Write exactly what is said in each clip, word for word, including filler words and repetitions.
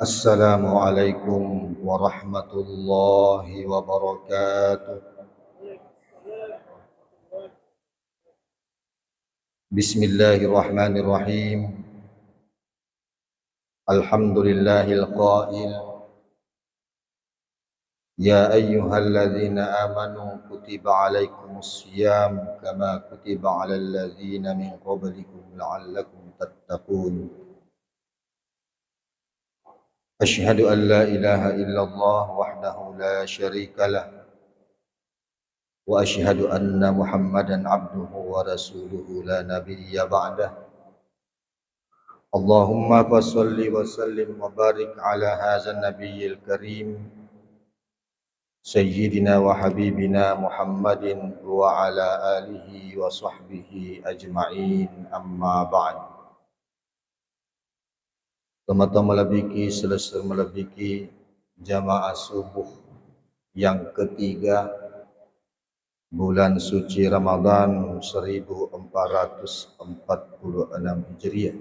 Assalamualaikum warahmatullahi wabarakatuh. Bismillahirrahmanirrahim. Alhamdulillahil qail, ya ayyuhalladzina amanu kutiba alaikumus siyam kama kutiba alal ladzina min qablikum la'allakum tattaqun. Asyhadu an la ilaha illallah wahdahu la syarika lah, wa asyhadu anna Muhammadan abduhu wa rasuluhu la nabiyya ba'dah. Allahumma fasalli wa sallim wa barik ala hadzan nabiyyil karim, sayyidina wa habibina Muhammadin wa ala alihi wa sahbihi ajma'in, amma ba'd. Tomatoa malebbiki, silessureng malebbiki, jamaah subuh yang ketiga bulan suci Ramadan seribu empat ratus empat puluh enam Hijriah.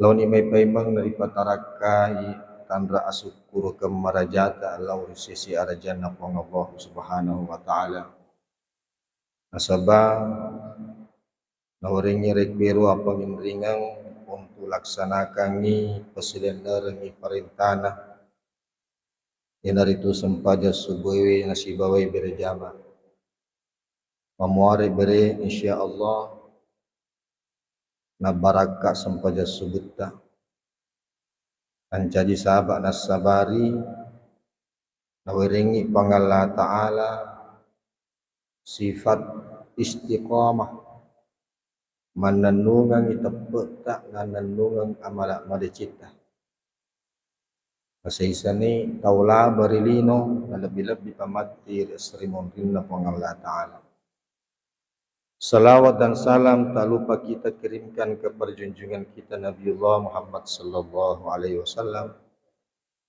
Laoni mai paimeng naripatarakkai tanra asukkurukeng marajata lao ri sese arajanna Puang Allah Subhanahu wa Ta'ala. Nasaba nawerengngi rekkuero appanginringeng untu laksanakangngi pasilennerengngi parentana, iyanaritu sempajang subuhewe nasibawai berejama. Mamuare bere, insya Allah, nabarakka sempajang subutta. Mancaji saba nassabari, nawerengngi Puang Allah Ta'ala sifat istiqamah, mannennungengngi teppe'ta, nannennungeng amala madecitta. Nasaisani tau laba ri lino, nalebbi-lebbi pamatti ri esso ri monrinna Puang Allah Ta'ala. Salawat dan salam tak lupa kita kirimkan kepada junjungan kita Nabiullah Muhammad sallallahu alaihi wasallam.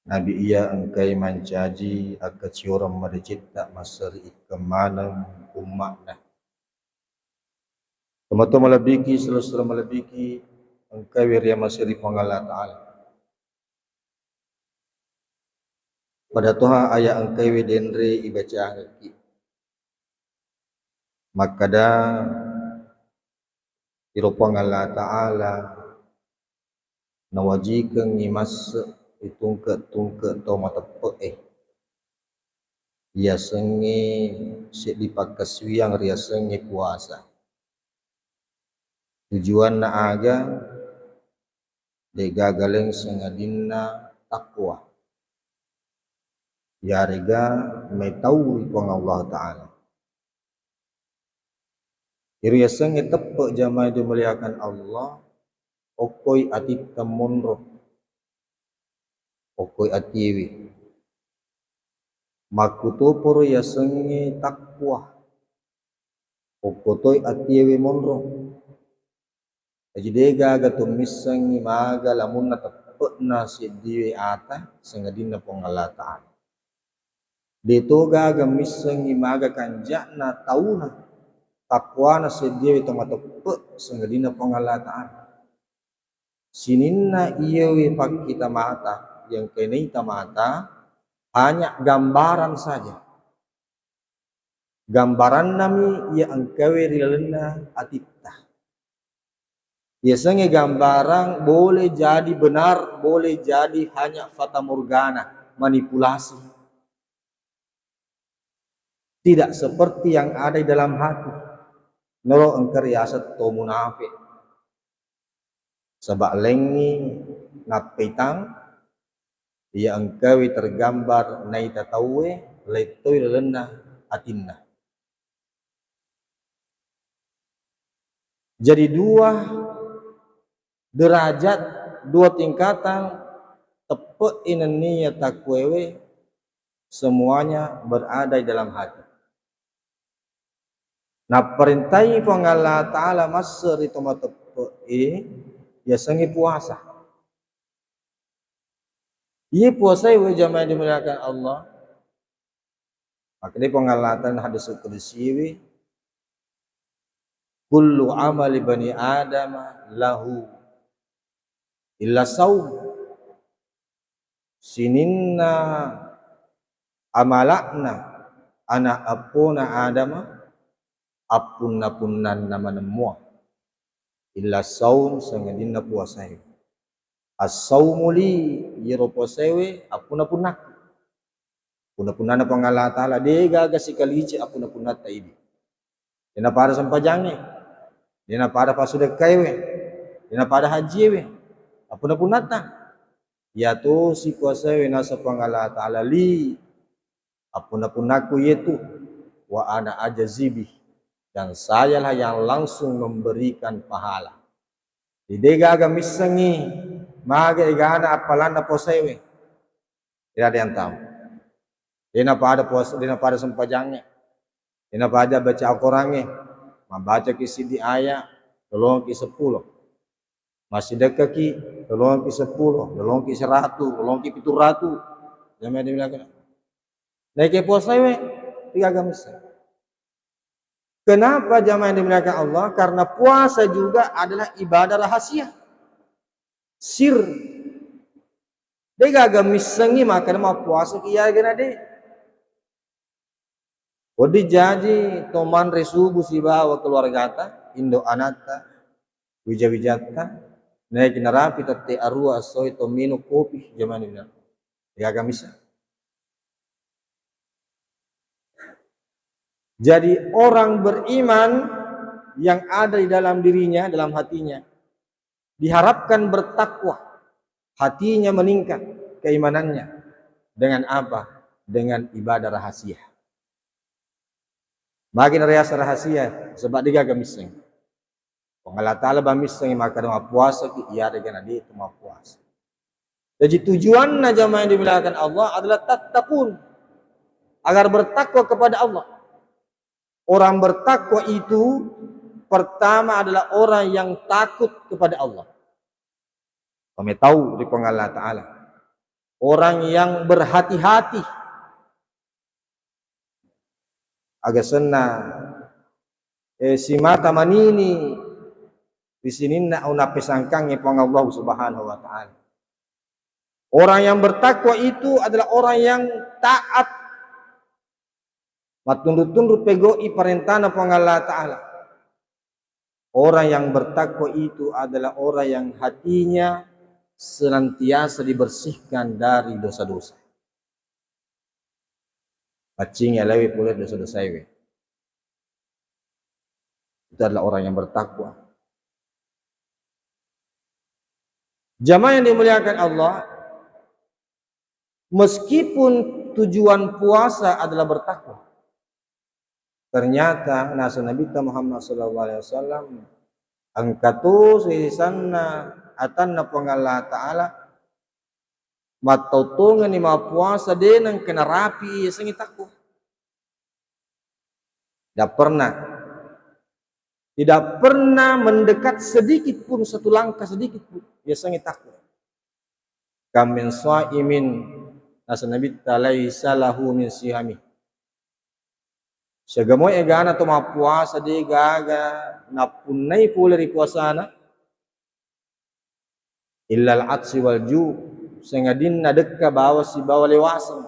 Nabi iya engkai mancaji akkacioreng madecitta masseriikkeng maneng umma'na. Tomatoa malebbiki, silessureng malebbiki, engkawi riamasei ri Puang Allah Ta'ala. Pada toha aya engkawi denre ibacangekki. Makkada iro Puang Allah Ta'ala nawajikengngi masse ri tungke-tungke tau mateppe'e. Yasengnge seddi pakkasuwiyang riasengnge puasa. Tujuanna aga? De'gaga laing sangadinna takwa. Yarega metau ri Puang Allah Ta'ala. Iro yasengnge teppe jamaah dimuliakan Allah, okkoi atitta monro, okkoi atiewe. Makkutoparo yasengnge takwa, okkotoi atiewe monro. Jaji de'gaga to missengngi maga lamunna teppe'na seddiwe ata sangadinna Puang Allah Ta'ala. De'to gaga missengngi maga kanja'na tauna takwana seddiwe to mateppe sangadinna Puang Allah Ta'ala. Sininna iyewe pakkita mata, yang kenai ta mata, hanya gambaran saja. Gambarannami iya engkawe ri lalenna atitta. Yasengnge gambarang boleh jadi benar, boleh jadi hanya fatamorgana, manipulasi. Tidak seperti yang ada di dalam hati. Noro engka riaseng to munafik. Saba lengngi nappeitang, iya engkawi tergambar naita tauwe, lettoi lalenna atinna. Jadi dua derajat, dua tingkatan teppe'i nenniya takkuewe, semuanya berada di dalam hati. Napparentai Puang Allah Ta'ala masse ri to mateppe'e, yasengnge puasa. Iye puasae we jamaah dimuliakan Allah. Makkedai Puang Allah Ta'ala hadis kudusiwi, "Kullu amali bani Adam lahu Illa saum, sininna amala'na ana' eppona Adama, appunna-punnanna maneng mua. Illa saum, sangadinna puasae. As-saumu li, iyaro puasaewe appunna-punnakku. Punna-punnana Puang Allah Ta'ala, de' gaga sikalice appunna-punnatta idi. De' napada sempajangnge, de' napada passudekkaiwe, de' napada hajjiewe, appunna-punnatta. Iyatosi puasaewe naseng Puang Allah Ta'ala, li appunna-punnakku iyetu, wa ana ajzi bih, dan sayalah yang langsung memberikan pahala. Jadi de' gaga missengngi maga egana appalanna puasaewe. Tidak ada yang tahu. De' napada puasa, de' napada sempajangnge, de' napada baca Al-Qurangnge. Mabbacaki siddi ayat, lolongki seppulo. Massidekkaki, lolongki seppulo, lolongki seratu, lolongki pitu ratu. Jamaah yang dimuliakan. Naike puasaewe, de' gaga misseng. Kenapa, jamaah yang dimuliakan Allah? Karena puasa juga adalah ibadah rahasia. Sir. De' gaga missengngi makkeda mappuasaki iyagana de'. Wedding jaji to manre subuh sibawa keluargata, indo anatta, wija-wijatta, naiki narapi tette arua essoe to minum kopi, jamaah ini. De' gaga misseng. Jadi orang beriman yang ada di dalam dirinya, dalam hatinya, diharapkan bertakwa, hatinya meningkat keimanannya. Dengan apa? Dengan ibadah rahasia. Magi nariaseng rahasia, sebab de' gaga misseng. Puang Allah Ta'ala bang missengngi makkeda mappuasaki, iyarega na de' tu mappuasa. Jadi tujuanna, jamaah yang dimuliakan Allah, adalah tattaqun, agar bertakwa kepada Allah. Orang bertakwa itu pertama adalah orang yang takut kepada Allah. Pametau ri Puang Allah Ta'ala. Orang yang berhati-hati. Aga senna, eh, simata manini ri sininna nappesangkangnge Puang Allah Subhanahu wa Ta'ala. Orang yang bertakwa itu adalah orang yang taat, mattunru-tunru pegau'i parentana Puang Allah Ta'ala. Orang yang bertakwa itu adalah orang yang hatinya senantiasa dibersihkan dari dosa-dosa. Paccingi alewe pole dosa-dosaewe. Itu adalah orang yang bertakwa. Jamaah yang dimuliakan Allah, meskipun tujuan puasa adalah bertakwa, ternyata naseng Nabitta Muhammad sallallahu alaihi wasallam, engka to sisanna atanna Puang Allah Ta'ala, mattau-tauangenni mappuasa de' nengka narapi yasengnge takwa. Tidak pernah. Tidak pernah mendekat sedikit pun, satu langkah sedikit pun. Yasengnge takwa. Kam min shaimin, naseng Nabitta, laisa lahu min siyami. Siaga moi egana to mappuasa de' gaga nappunnai pole ri puasana, illal atsi wal ju', sangadinna dekka bawang sibawa lewaseng.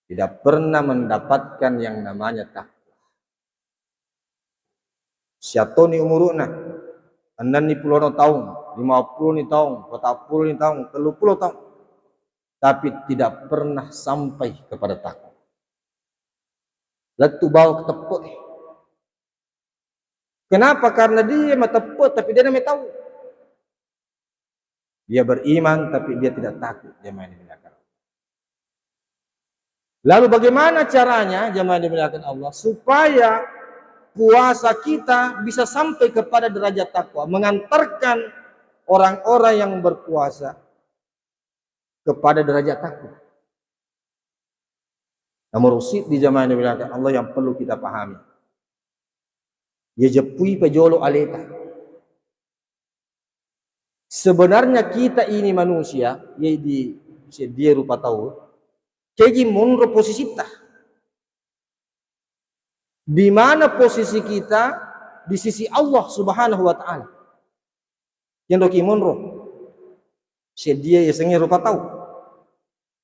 Tidak pernah mendapatkan yang namanya takwa. Siattoni umuru'na, ennenni pulono taung, lima puloni taung, patapuloni taung, tellu pulo taung, tapi tidak pernah sampai kepada takwa. Lettu bawang keteppe'. Kenapa? Karena dia mateppe' tapi de' nametau. Dia beriman tapi dia tidak takut, jamaah yang dimuliakan. Lalu bagaimana caranya, jamaah yang dimuliakan Allah, supaya puasa kita bisa sampai kepada derajat takwa, mengantarkan orang-orang yang berpuasa kepada derajat takwa? Nomor usit di jamaah yang dimuliakan Allah yang perlu kita pahami. Iya jeppui pajolo aleta. Sebenarnya kita ini manusia, iya di seddie rupa tau, kegi monro posisitta. Di mana posisi kita di sisi Allah Subhanahu wa Ta'ala? Kenroki monro. Seddie yasengnge rupa tau.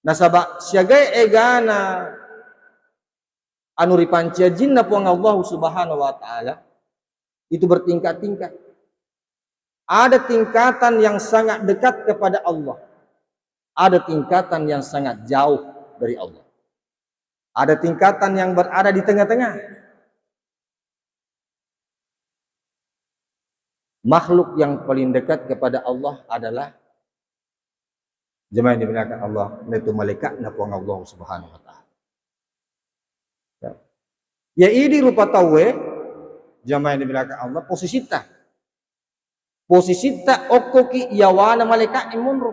Nasaba siagai egana anu ripancajianna Puang Allah Subhanahu wa Ta'ala itu bertingkat-tingkat. Ada tingkatan yang sangat dekat kepada Allah, ada tingkatan yang sangat jauh dari Allah, ada tingkatan yang berada di tengah-tengah. Makhluk yang paling dekat kepada Allah adalah, jamaah yang dimuliakan Allah, yaitu malaikatna Puang Allah Subhanahu wa Ta'ala. Ya. Ya, idi rupa tauwe, jamaah yang dimuliakan Allah, posisitta. Posisitta okkoki yawana malaika'e monro.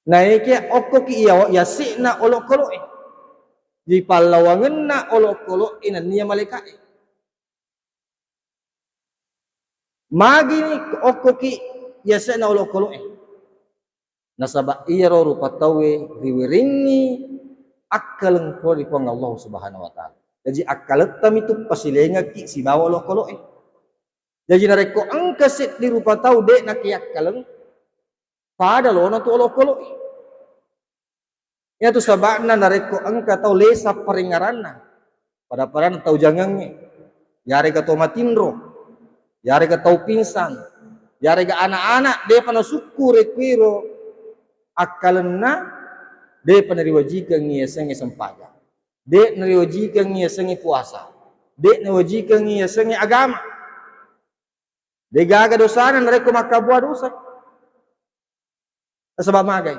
Naeke okkoki iya-, yase'na olokolo'e. Jadi pallawangenna olokolo'e nennia malaika'e. Magini okkoki yase'na olokolo'e. Nasaba iyaro rupa tauwe riwerengngi akkaleng pole ri Puang Allah Subhanahu wa Ta'ala. Jaji akkaletta mitu pasilengekki sibawa olokolo'e. Jaji narekko engka seddi rupa tau de' nakeakkaleng, pada lona tu olokolo'e. Iyatu saba'na narekko engka tau lesa parengngeranna, pada-padanna tau jangengnge, yarega tau matinro, yarega tau pingsan, yarega ana'-ana' de'pa nasukku rekkuiro akkalenna, de'pa nariwajikengngi yasengnge sempajang, de' nariwajikengngi yasengnge puasa, de' nariwajikengngi yasengnge agama. De'gaga dosana narekko makkabua dosa. Nasaba magai?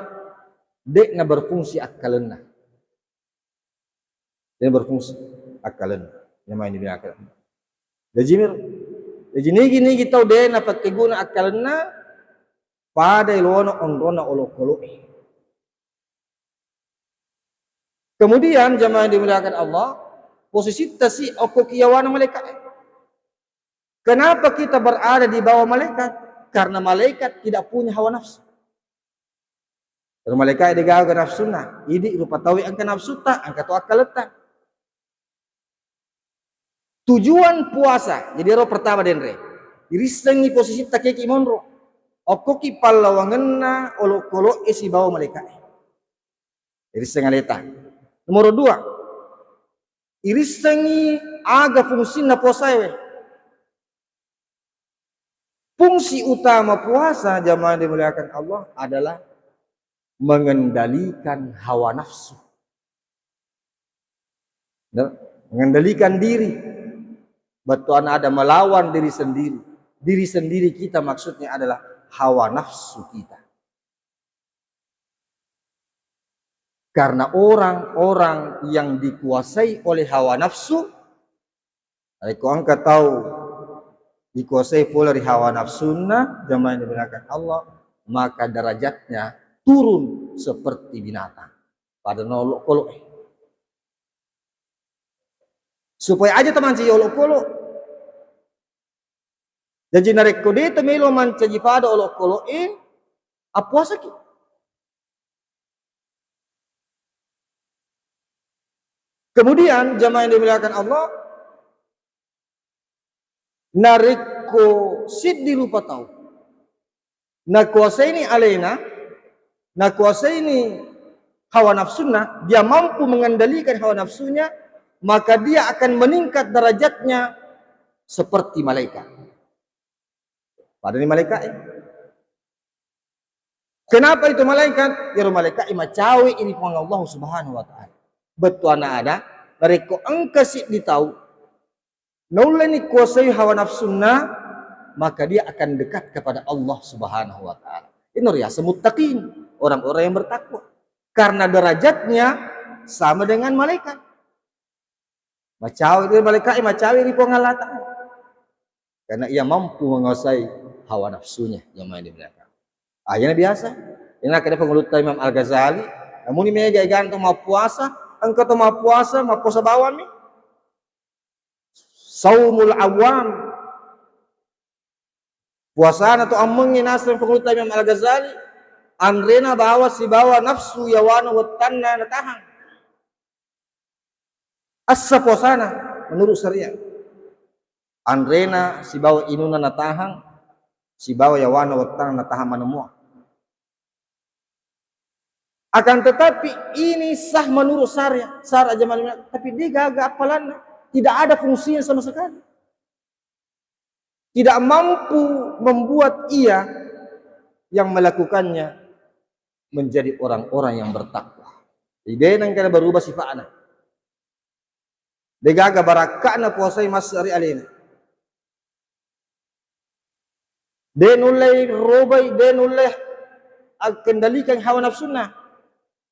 De' naberfungsi akkalenna. De' naberfungsi akkalenna. Yang main dibilang akkalenna. Jaji mir-, jaji nigi-nigi tau de' napakkeguna akkalenna, pada elona onrona olokolo'e. Kemudian jamaah yang dimuliakan Allah, posisitta si okkoki yawana malaika'e. Kenapa kita berada di bawah malaikat? Karena malaikat tidak punya hawa nafsu. Karena malaikat de'gaga nafsunna, idi rupa tauwe engka nafsutta, engka to akkaletta. Tujuan puasa, jadi ero pertama denre. Irissengngi posisitta keki monro. Okkoki pallawangenna olokolo'e sibawa malaika'e. Irisseng aleta. Nomor dua, irissengngi aga fungsinna puasaewe. Fungsi utama puasa, jamaah dimuliakan Allah, adalah mengendalikan hawa nafsu. Nah, mengendalikan diri. Bettuanna ada melawan diri sendiri. Diri sendiri kita maksudnya adalah hawa nafsu kita. Karena orang-orang yang dikuasai oleh hawa nafsu, narekko engka tau dikuasai pole ri hawa nafsunna, jamaah yang dimuliakan Allah, maka derajatnya turun seperti binatang. Pada olokolo'e. Supaya aja teman si olokolo. Jaji narekko de' to melo mancaji pada olokolo'e, appuasaki. Kemudian jamaah yang dimuliakan Allah, narekko siddi rupa tau nakuasaini alena, nakuasaini hawa nafsunna, dia mampu mengendalikan hawa nafsunya, maka dia akan meningkat derajatnya seperti malaikat. Padani malaikat. Kenapa itu malaikat? Iyaro malaikat macawe ini Puang Allah Subhanahu wa Ta'ala. Bettuanna ada, narekko engka siddi tau naulleni kuasai hawa nafsunna, maka dia akan dekat kepada Allah Subhanahu wa Ta'ala. Ini riaseng muttaqin, orang-orang yang bertakwa. Karena derajatnya sama dengan malaikat. Macawe ri malaikat, macawe ri Puang Allah Ta'ala. Karena ia mampu menguasai hawa nafsunya yang main di belakang. Akhirnya biasa. Ini kada pengulutta Imam Al-Ghazali. Namun ini mega gantung mau puasa, engkau tu mau puasa, mau puasa bawang nih. Saumul awam. Puasana tu ammengnge naseng pengulutta Imam Al-Ghazali, anrena bawa sibawa nafsu yawana wettanna natahang. Assa puasana menurut syariat. Anrena sibawa inunna natahang, sibawa yawana wettana natahang maneng mua. Akan tetapi ini sah menurut syariat, syarat jamaah, tapi dia gagal apalanna, tidak ada fungsinya sama sekali. Tidak mampu membuat ia yang melakukannya menjadi orang-orang yang bertakwa. Jadi, de nengka berubah sifatna. De gaga barakka'na puasae masse ri alena. De nulle robai, de nulle akkendalikan hawa nafsunna.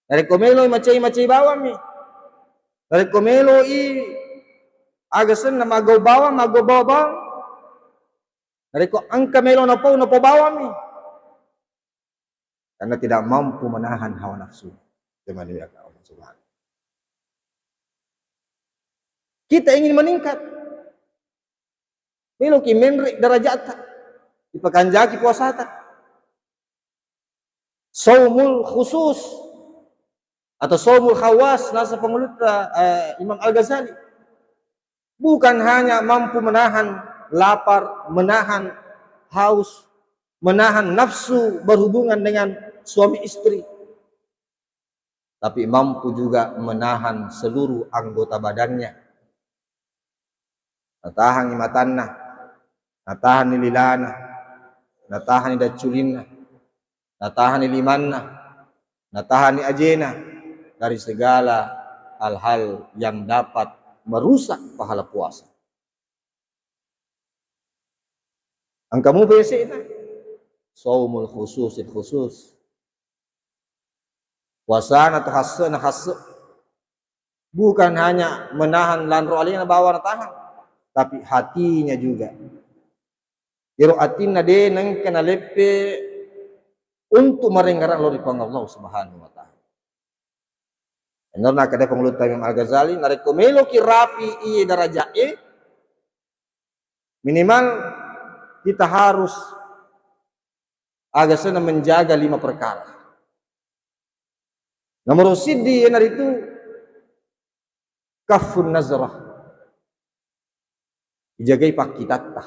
Narekko melo macai-macai bawammi. Narekko melo i aga senna maggau bawang, maggau bawang. Narekko engka melo napau, napau bawammi. Karena tidak mampu menahan hawa nafsu. Jamaah dimuliakan Allah Subhanahu. Kita ingin meningkat. Meloki menre darajatta. Dipakanjaki puasata. Saumul khusus atau saumul khawas, nasa pengulutta, eh, Imam Al-Ghazali. Bukan hanya mampu menahan lapar, menahan haus, menahan nafsu berhubungan dengan suami istri, tapi mampu juga menahan seluruh anggota badannya. Natahangi matanna, natahanni lilana, natahanni dacculinna, natahanni limanna, natahanni ajena dari segala hal-hal yang dapat merusak pahala puasa. Engka mupa yase'na, saumul khususil khusus. Puasana tu hasse'na hasse. Bukan hanya menahan lanro alena bawa natahang, tapi hatinya juga. Iro atinna de nengka naleppe untuk marengngerang lao ri Puang Allah Subhanahu wa Ta'ala. Enor nakkeda pengulutta Imam Al-Ghazali, narekko meloki rapi iye daraja'e, minimal kita harus aga senna menjaga lima perkara. Nomor siddi iyanaritu kaffun nazrah. Ijagai pakkitatta.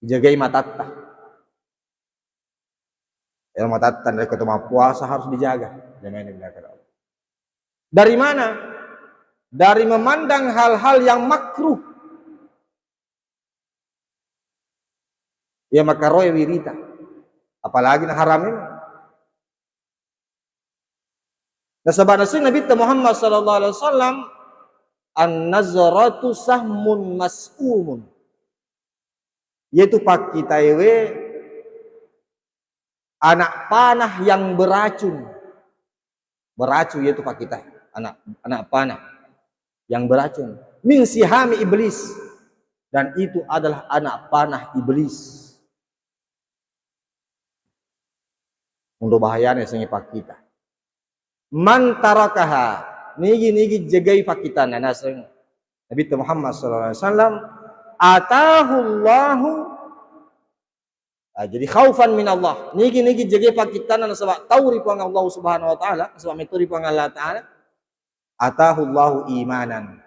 Ijagai matatta. Ya, matatta narekko to mappuasa harus dijaga. Jamaah yang dimuliakan Allah. Dari mana? Dari memandang hal-hal yang makruh. Ya, makaroe wirita. Apalagi na haram ini. Nasaba naseng Nabitta Muhammad sallallahu alaihi wasallam, "An-nazratu sahmun mas'umun." Yaitu pakkitaewe anak panah yang beracun. Beracun, yaitu pakkita, anak, anak panah yang beracun. Min sihami iblis. Dan itu adalah anak panah iblis. Undo bahayana yasengnge pakkita. Man tarakaha, nigi-nigi jagai pakkitana, naseng Nabitta Muhammad sallallahu alaihi wasallam, atahullahu, ah, jadi khaufan min Allah. Nigi-nigi jagai pakkitana nasaba tau ri Puang Allah Subhanahu wa Ta'ala, nasaba metto ri Puang Allah Ta'ala. Atahullahu imanan.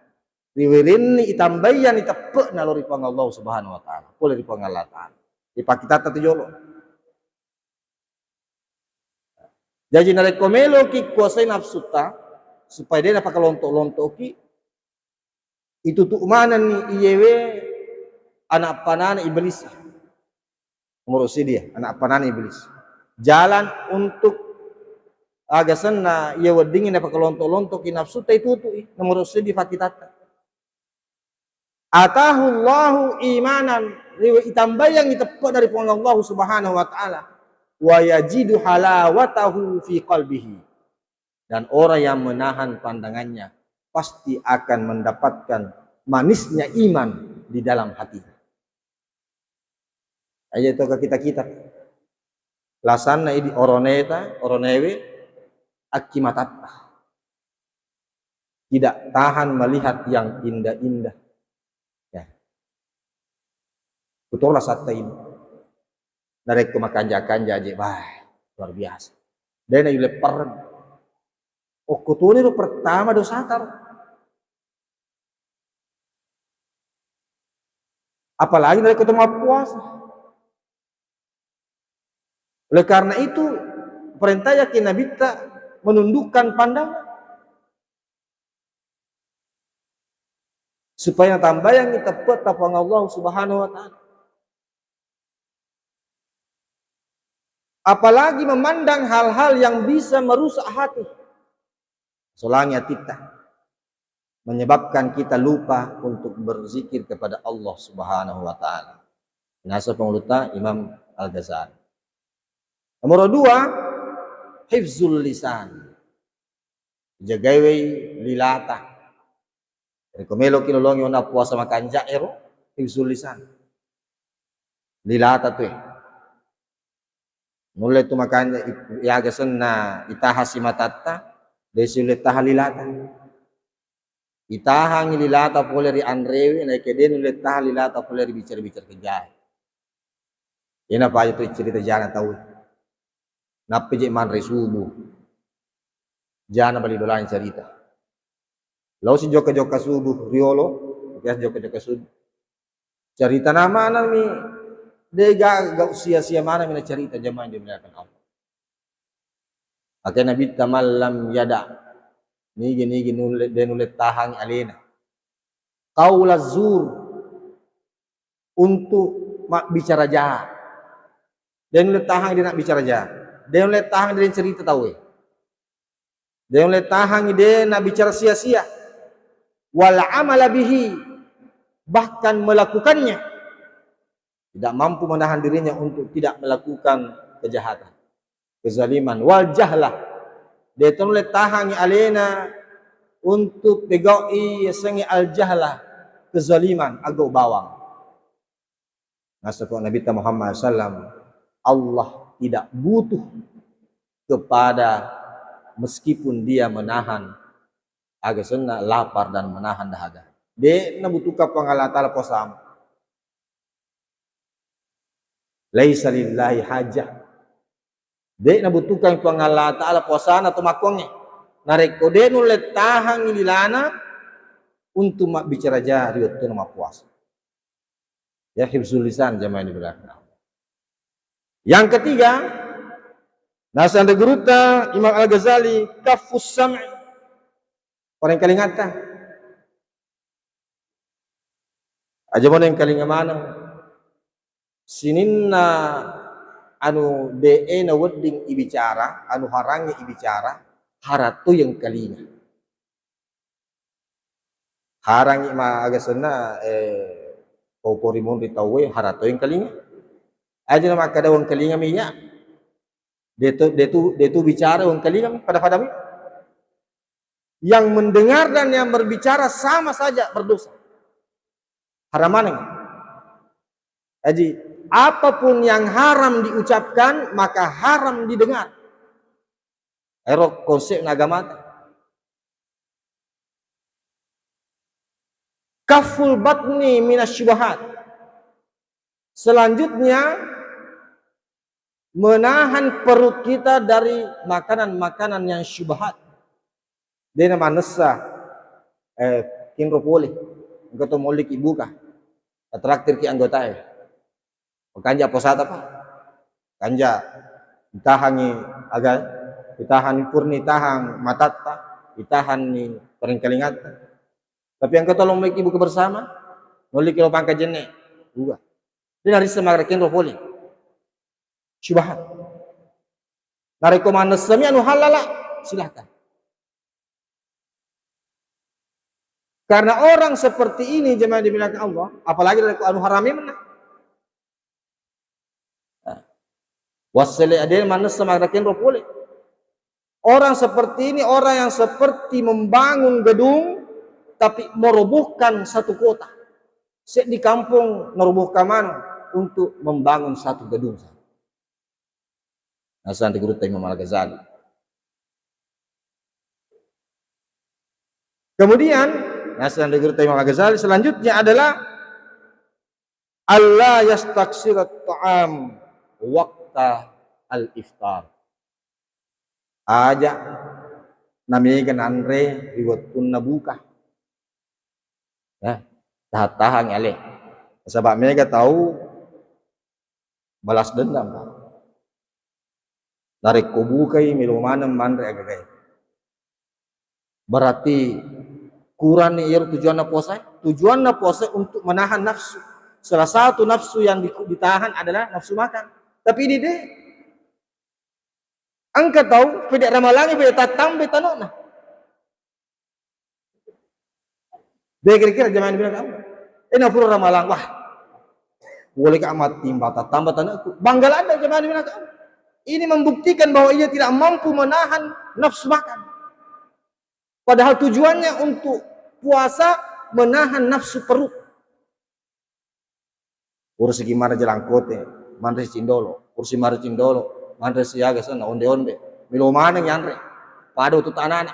Riwerenni itambaiyanni teppe'na lao ri Puang Allah Subhanahu wa Ta'ala. Pole ri Puang Allah Ta'ala. Ipakkitatta tu jolo. Jaji narekko meloki kuasai nafsutta, supaya de napakalonto-lontoki, itutu manenni iyewe anak panana iblis. Nomor siddi, anak panana iblis. Jalan untuk aga senna iya weddingngi napakalonto-lontoki nafsutta, itutui. Nomor siddi pakkitatta. Atahullahu imanan, riwe-, itambaiyangngi teppe'na ri Puang Allah Subhanahu wa Ta'ala, wa yajidu halawatahu fi qalbihi. Dan orang yang menahan pandangannya pasti akan mendapatkan manisnya iman di dalam hatinya. Aja to ka kita-kita. Lasanna idi oroneta, oronewe, akki matatta. Tidak tahan melihat yang indah-indah. Ya. Kutola satta ini. Narekko makanja-kanja aje, bah, luar biasa. Dena yuleppareng. Okko toni ro pertama dosata ro. Apalagi narekko to mappuasa. Oleh karena itu, perintah yakin Nabitta menundukkan pandangan supaya natambayangngi teppetta Puang Allah Subhanahu wa Ta'ala. Apalagi memandang hal-hal yang bisa merusak hati, solangi atitta, menyebabkan kita lupa untuk berzikir kepada Allah Subhanahu wa Ta'ala. Naseng panguluta Imam Al-Ghazali. Nomor dua, hifzul lisan. Jagaiwi lilata. Rekko meloki lolongi onna puasa makanja ero, hifzul lisan. Lilata tu e. Nulle tu makanja i-, yaga senna itaha simatatta, de siulle taha lilata. Itahangngi lilata pole ri anrewe, naike de nulle taha lilata pole ri bicara-bicara kejae. Ena paja tu cerita jana tau. Nappi je manre subuh. Jana bali dolang cerita. Lao si jokka-jokka subuh riolo, biasa jokka-jokka subuh. Cerita na manami, de ga, ga sia-sia manami na cerita jamaah yang dimuliakan Allah. Akhirnya Nabitta, "Man lam yada," nigi-nigi nulle, de nulle tahang alena. Qaula zur, untuk mabbicara jahat. De nulle tahang de nabbicara jahat. De nulle tahang de cerita tauwe. De nulle tahangngi de nabbicara sia-sia. Wal amala bihi, bahkan melakukannya. Tidak mampu menahan dirinya untuk tidak melakukan kejahatan, kezaliman. Wal jahlah. De to nulle tahangngi alena untuk pegau'i yasengnge al jahlah, kezaliman, agau bawang. Nasaba Nabitta Muhammad sallam, Allah tidak butuh kepada, meskipun dia menahan aga senna lapar dan menahan dahaga. De nabutuhkan Puang Allah Ta'ala puasamu. Laisa lillahi hajah. De nabutuhkan Puang Allah Ta'ala puasana to makkuangnge. Narekko de nulle tahangngi lilana untuk mabbicara jahat ri wettuna mappuasa. Ya, hifzul lisan jamaah di belakang. Yang ketiga, naseng ri gurutta Imam Al-Ghazali, kaffus sam'i. Parengkalingatta. Aja mo nengkalinga maneng. Sininna anu de e nawedding ibicara, anu harangnge ibicara, harato yengkalinga. Harangngi ma aga senna, eh, pau-pau ri munri tauwe, harato yengkalinga. Aja na makkada wengkalinga mi iya. De tu, de tu, de tu bicara wengkalinga mi, pada-pada mi. Yang mendengar dan yang berbicara sama saja berdosa. Haram maneng. Jadi, apapun yang haram diucapkan, maka haram didengar. Ero konsepna agamata. Kafful batni minas syubhat. Selanjutnya, menahan perut kita dari makanan-makanan yang syubhat. De namannessa, eh, kinro pole. Engka to molliki buka. Traktirki anggotae. Makanja puasata, Pak. Kanja. Ditahangngi aga, ditahanni purni tahang matatta, ditahanni parengkalingatta. Tapi engka to lommeki buka bersama, nolliki lo pangka jenne. Buka. De narisseng makkeda kinro pole. Syubhat. Narekko mannessami anu halala, silahkan. Karena orang seperti ini, jemaah dimuliakan Allah, apalagi dari anu harami mana? Nah, wassele ade manessa makkeda kinro pole. Orang seperti ini, orang yang seperti membangun gedung, tapi merobohkan satu kota. Seddi kampung narobohkan maneng untuk membangun satu gedung. Naseng ri gurutta Imam Al-Ghazali. Kemudian, naseng ri gurutta Imam Al-Ghazali selanjutnya adalah, "Alla yastaksirat ta'am waqta al-iftar." Aja namega nanre ri wettunna buka. Ya, tahan-tahan ale. Nasaba mega tau balas dendam, Pak. Narekko bukai, melo maneng manre agagae. Berarti kuranni iyaro tujuanna puasa. Tujuanna puasa untuk menahan nafsu. Salah satu nafsu yang di-, ditahan adalah nafsu makan. Tapi ini deh, engka tau pede ramalangi, pede tattambai tanona. De kira-kira jamaah dibilang kamu. Eh, na pura ramalang, wah, boleh ka mati, tambah, tambah tanahku. Bangga ladde jamaah dibilang kamu. Ini membuktikan bahwa ia tidak mampu menahan nafsu makan. Padahal tujuannya untuk puasa menahan nafsu perut. Urusiki manre jalangkote, manre cindolo. Urusi manre cindolo, manre siaga senna onde-onde. Melo maneng yanre. Pada utu tanana.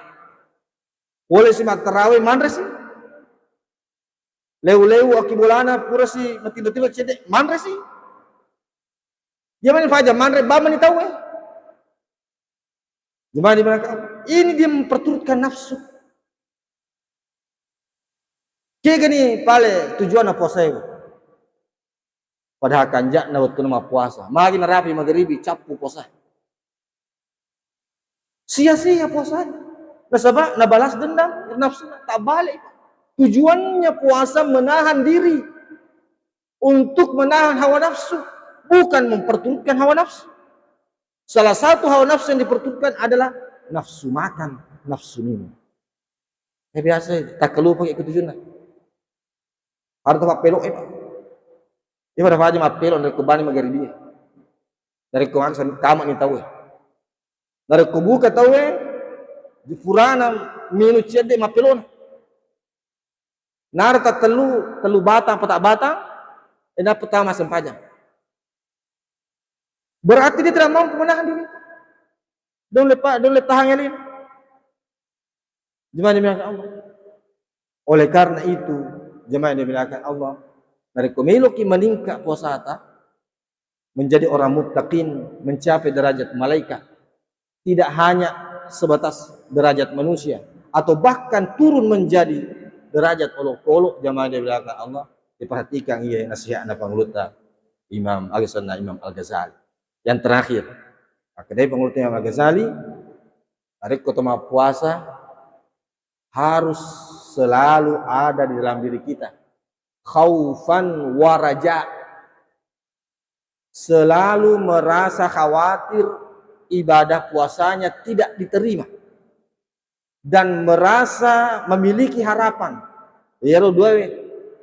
Pole si mattarawe, manre si. Leu-leu akkibolana, pura si matindo-tindo cedde, manre si. Iya mani faja manre, bamani tau eh. Jemaah dimuliakan Allah, ini dia memperturutkan nafsu. Kegani pale tujuanna puasa itu. Padahal kanjakna waktu mappuasa. Magi narapi magaribi, cappu puasa. Sia-sia puasanya. Nasaba nabalas dendam nafsu, tak balik. Tujuannya puasa menahan diri untuk menahan hawa nafsu, bukan memperturutkan hawa nafsu. Salah satu hawa nafsu yang diperturutkan adalah nafsu makan, nafsu minum. Eh, biasa, tak kelupa ikut tujuanna. Harus tempat pelok, eh, Pak. Iya, pada faja mappelo narekko bani magaribi. Narekko tamak ni tau eh. Narekko buka tau eh, di purana minum cedde mappelona. Nara tattellu, tellu batang, patak batang, eh, nappa tama sempajang. Berarti dia tidak mampu menahan diri. Dong lepa, dong le tahan elin. Jemaah dimuliakan Allah. Oleh karena itu, jemaah dimuliakan Allah, narekko meloki meningkat puasata, menjadi orang muttaqin, mencapai derajat malaikat, tidak hanya sebatas derajat manusia, atau bahkan turun menjadi derajat olok-olok, jamaah dimuliakan Allah, diperhatikan iya nasihatna pangulutta Imam Al-, Imam Al-Ghazali. Yang terakhir, makkedai pangulutta Imam Al-Ghazali, narekko to mappuasa harus selalu ada di dalam diri kita khaufan wa raja, selalu merasa khawatir ibadah puasanya tidak diterima dan merasa memiliki harapan. Iyaro dua we,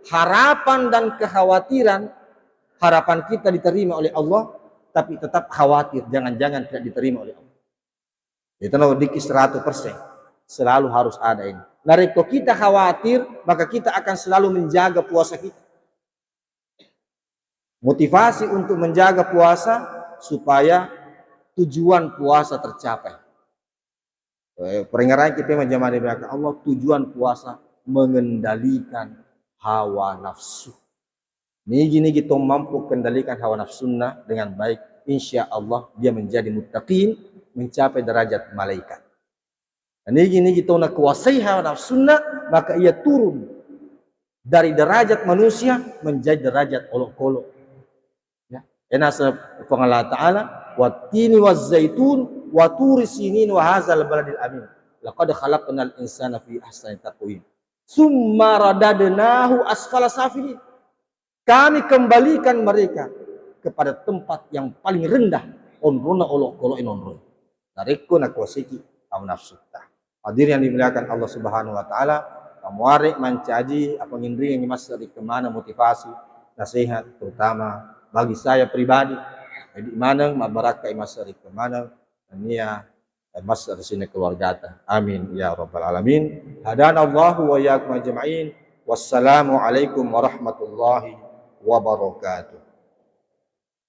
harapan dan kekhawatiran, harapan kita diterima oleh Allah, tapi tetap khawatir jangan-jangan tidak diterima oleh Allah. Itu no diki seratus persen. Selalu harus ada ini. Narekko kita khawatir, maka kita akan selalu menjaga puasa kita. Motivasi untuk menjaga puasa supaya tujuan puasa tercapai. Eh, peringatan kita menjadi Allah, tujuan puasa mengendalikan hawa nafsu. Nigi-nigi to mampu kendalikan hawa nafsunna dengan baik, insya Allah dia menjadi muttaqin, mencapai derajat malaikat. Nigi-nigi to nakuasai hawa nafsunna, maka ia turun dari derajat manusia menjadi derajat olok-olok. Ya, enasa Puang Allah Ta'ala, "Wattini wazzaitun, wa turi sinin, wa hazal baladil amin. Laqad khalaqnal insana fi ahsani taqwim. Summa radadnahu asfala safilin." Kami kembalikan mereka kepada tempat yang paling rendah, onrona olok-olok nonroi. Narekko nakuasaiki hawa nafsutta. Hadirin yang dimuliakan Allah Subhanahu wa Ta'ala, kamuare mancaji apa ngindringi masa ri kemana motivasi, nasihat, terutama bagi saya pribadi. Jadi maneng mabarakka masa ri kemana, nia masa ri sini keluargata. Amin ya rabbal alamin. Hadanallahu wa iyyakum ajma'in. Wassalamualaikum warahmatullahi wabarakatuh.